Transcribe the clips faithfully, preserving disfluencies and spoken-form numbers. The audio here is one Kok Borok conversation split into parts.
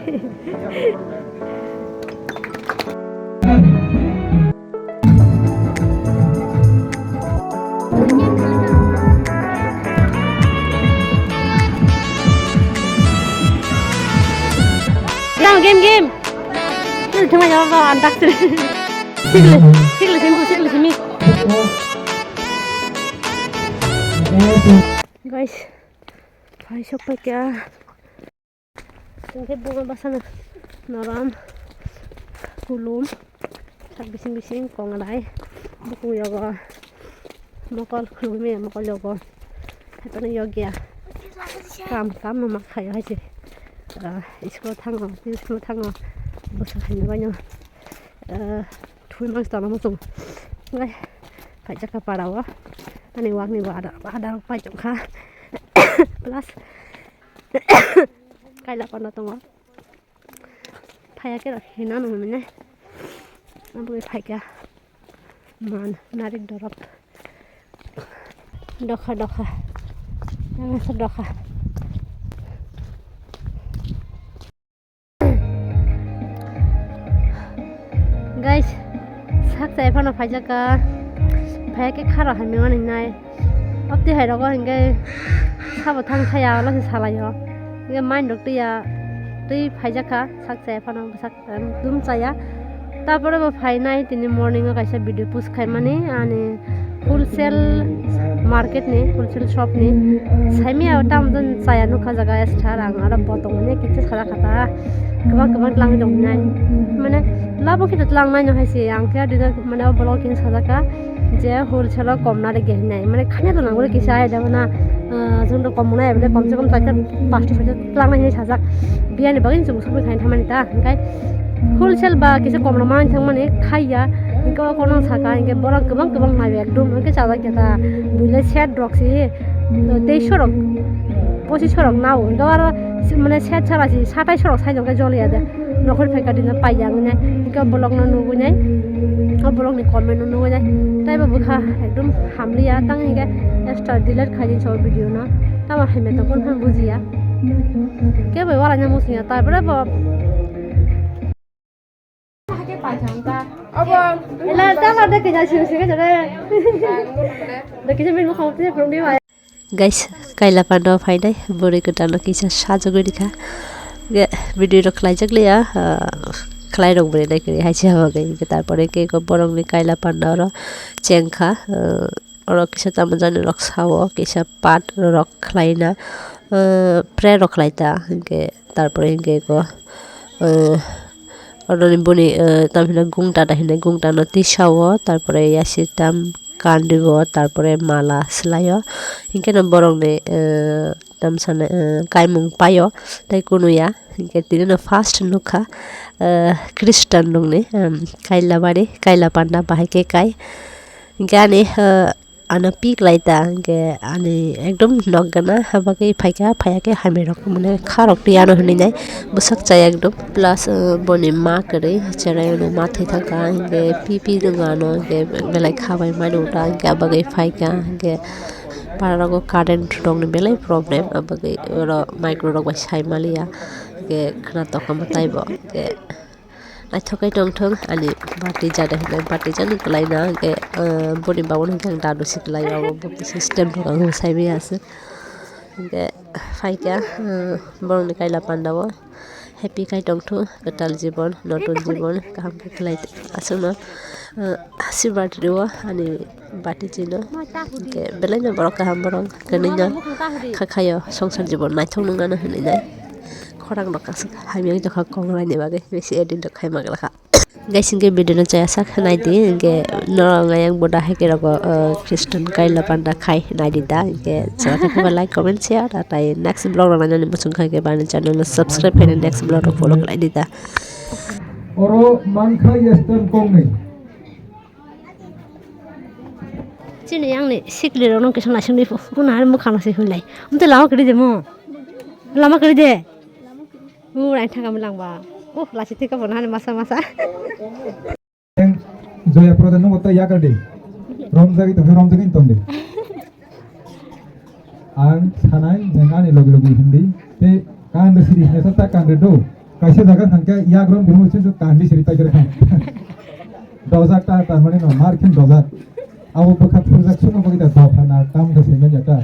Game, game, game. Ini tengah jawab kau antak sih. Sikle, sikle sini, sikle sini. Guys, phai sok pai kya. Tengke bunga basana norom kulum sak bising bising kongrai bukung yogo mokol khulumi mokol yogo hapano yogya kam kam no mak khayo haise school thango school thango bwswk haino baino thui mangsi tongna muchung ngai phaijak kha para o ani wak ni bo ada ada paijak kha plus Kaila panda tongo. Phaiya khe rok hina nung mane. Aboni phaikha man narik dorop. Dokha dokha. Yang dokha. Guys, sak chai phano phaijak ka. Phaiya khe kharo hamya mani nai. Abtwi hai rogo hinkhe sabo thang thaya olo se salaio. Hinkhe main rok twiya twi phaijak kha sak chaya phano bwsak dum chaya. Tapore bo phainai tini morning o kaisa video post khaimani ani wholesale market ni wholesale shop ni saimaya tamo chaya nukha jaga star ang aro bo tongmani kisa sajak kha ta kwbang kwbang twlangwi tongmani mane labo khe twlang nai no hai se ang khe mane o vlog khe sajak kha. Je wholesale o kom na rege hinai mane khanya to nangori kisa ai debo na jung to kom nai bole kom se kom chaita pasta soita twlang nai hinai sajak biyani bagwi chwng sumui khaina thamani ta hinkai wholesale ba kisa kom rok mani thangmani khaiya hinke o kono saka hinke borok kwbang kwbang nai ekdom hinke chajak ya ta buile set rok se teisho rok pochisho rok nao hinke aro mane set sara se satais rok sai jol ya de. Nokhor phaikha dina paiyang hinai hingke bolokno nugwi nai o bolokni comment no nugwi nai taibo bwkha ekdom hamliya tang hingke extra delete khaidi so video no tamo hamya tongkon phano bujiya kebo wala nya musungya tarpore bo. Ela tamo de kisa sing sing de de kisa min mo khawte phone di. Guys, kaila panda o phainai bwrwi kwtalno kisa sajagwi rikha. Ge, video rok khlaijak liya, ah, khlai rok bwrwi nai kwrwi hai se habo ge. Ge, tarpore ke ko borokni kaila panda oro chengkha, ah, oro kisa tamo jani rok sao, kisa pat rok khlaina, ah, pray rok khlaita, hingke tarpore hingke ko, ah, Oroni boni, eh, tamhino gungta da hinui gungta no tisao, tarpore yasitam kandigo, tarpore mala swlaio. Hinkhe no borokni, eh, tamsani, eh, kaimung paio, tei kunuya. Hinkhe tini no first nukha, eh, Christian rokni, em, kaila bari, kaila panda bahai khe kai. Hinkhe ani, eh, Ano pik lai ta hingke ani ekdom nok gana habagwi phaikha, phaiya khe hamya rok mane kha rok twi ano hinui nai bwsak chaya ekdom plus, uh, boni ma kwrwi cherai ano ma thwi thangkha hingke pipi rwngano hingke belai kha bai mani uta hingke abagwi phaikha hingke para rogo current rokni belai problem abagwi oro micro rok bai sai maliya hingke khwna tongkha mwtai bo hingke. Naithok khe tongthok ani bati jada hinwi bati jani kwlaina hwnkhe, ah, boni babuno hwnkhe ang dadu se kwlaio, abo bwkha system rok ang sai maya se. Hwnkhe phaikha, ah, borokni kaila pandao happy khai tongthok kwtal jibon, notun jibon kaham khe khlai aswkno, ah, asirwad rw ani. Bati chino. Hingke belaino borok kaham borok kwnwino kha khayo songsar jibon naithok nung nano hinwi nai. Khorang rok aswk hamya wng tongkha kongrai ni bagwi bisi edit rok khai manglakha. Guys, hingke video no chaya sak nai di, hingke norok ayang boda hai khe rogo, uh, Christian kaila panda khai nai di da, hingke chwla khe like, comment, share, tei next vlog rok nainani muchung khai khe bani channel no subscribe khai next vlog rok follow khlai di da. Oro mankha Eastern Kongnwi. Chini yang ni sikli rok nung kisa naising di pu. Una hari mukha naising hwnlai. Umte lama kiri de mo. Lama kiri de. Mu rai thaka mi lang ba. Uh, lasi tika bo nani masa masa. Yang Joya Proda nung otta yakar de. Romjagi to romjagi tom de. Ang sanai neng ani logi logi hindi. Te kan de siri hesa ta kan de do. Kaisa jaga thangkhe yagrong bumung sing kandi siri paikre thang. Dojak ta, ta mane no mar khin dojak. Abo bwkha phurjak sungma bagwi ta dopha na tam da sengya ta.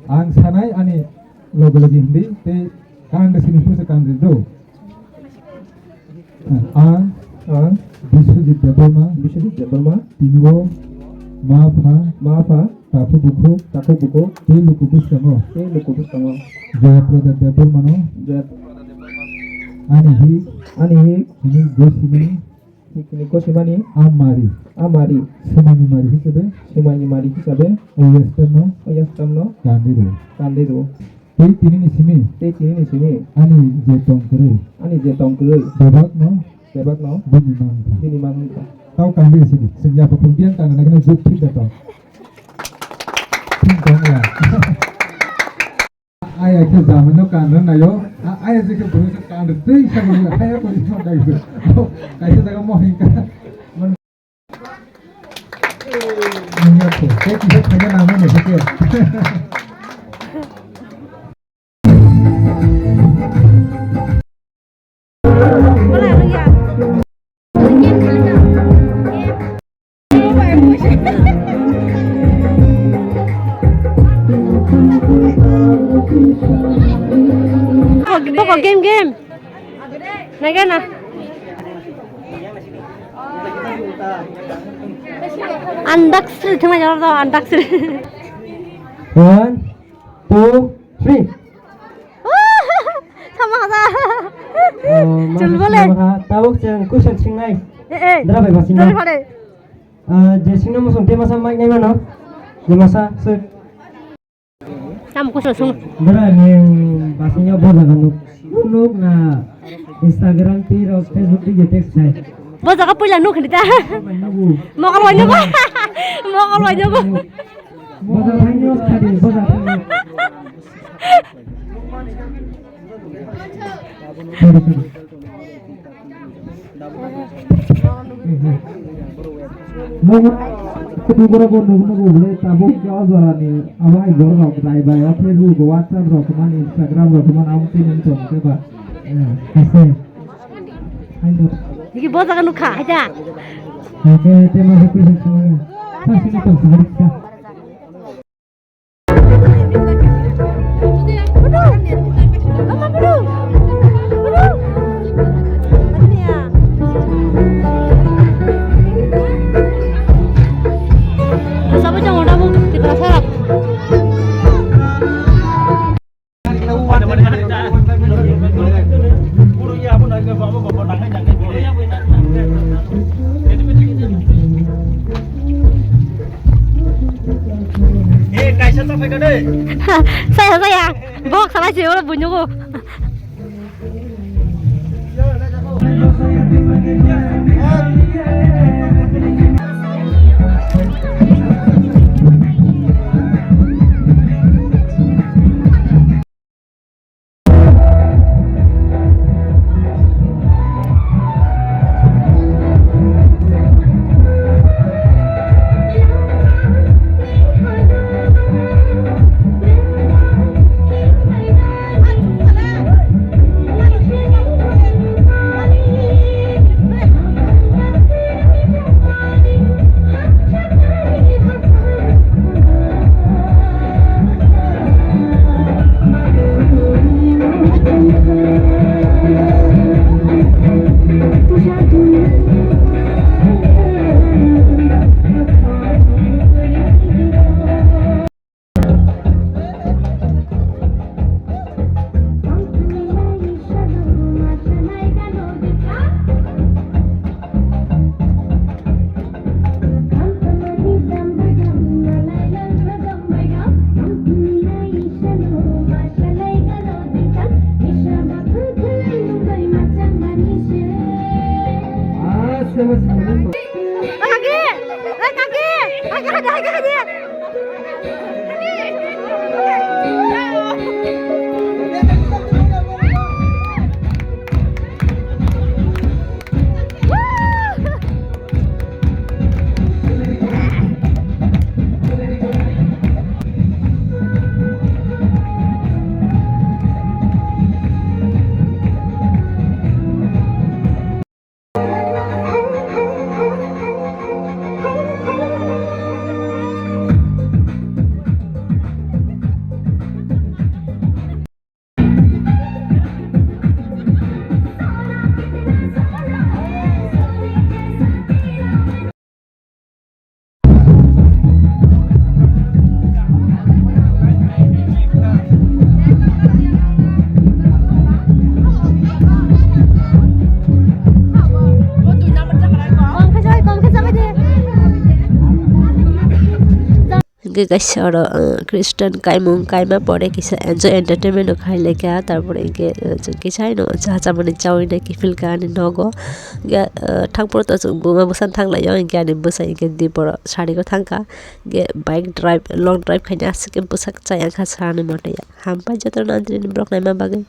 Ang sanai ani loge loge hindi tei kandi sini phursa kandi do. Ang, ang Biswajit Debbarma, Biswajit Debbarma, tini bo ma pha, ma pha, takhuk bukhuk, takhuk bukhuk, tei luku bwskango, tei luku bwskango, Jayaprada Debbarmano, Jayap-, ani hi, ani hi, hini gosimani, hini gosimani, amari, amari, simani mari hisabe, simani mari hisabe, oyastamno, oyastamno, kandiro, kandiro. Tei tinini simi. Tei tinini simi. Ani je tong kwrwi. Ani je tong kwrwi. Bebakno. Bebakno. Bini mang wngkha. Bini mang wngkha. Tau kangwi sini. Sini apa pun biang kang nagina juk thik da tong. Thik tong ya. Aya khe jamano kanra nayo. A-, aya je khe bwrwi khe kanra tei sa bwrwi haya ko ni thon dai. Kaisa jaga mo hingka. Boko game game. Naga na. Andak sri thuma jor do andak sri. One, two, three. Sama haja. Oh, chul bole. Tabuk chang question singnai. Eh, eh. Dara bai basing. Dara phare. Ah, je singno mosong te masa mai nai mano. Je masa se. Tam kuso sung. Bora ni basingya bo jaga nuk. Nuk na Instagram, TikTok, Facebook, di text sai. Bo jaga puila nuk khita. Nugu. Mokol wai nugu. Mokol wai nugu. Bo jaga thangyo khadi, bo jaga thangyo. Sorry, sorry. Nogo, kudu gora go nogo nogo bole tabuk ke o jora ni abo ai bor rok jai bai o Facebook, WhatsApp rok man, Instagram rok man amo tini tong ke ba. Eh, ase. Hai do. Digi bo jaga nukha, haida. Oke, te ma ko pisa sima. Sa sini tong sa hariksa. Saya, saya. Bok salah sih, orang bunyi kok. Hwnkhe kaisa oro, uh, Christian kaimung kaima pore kisa enjoy entertainment rok khai laikha, tarpore hwnkhe, uh, chwng kisa haino cha chamani chawi nai kiphilkha ani nogo. Hwnkhe, uh, thangphuru to chwng buma bwsano thanglaio, hwnkhe ani bwsai hwnkhe diporo sariko thangkha. Hwnkhe bike drive, long drive khaina aswk khe bwsak chayang kha sani mote ya. Hambai jotono anjini borok naima bagwi.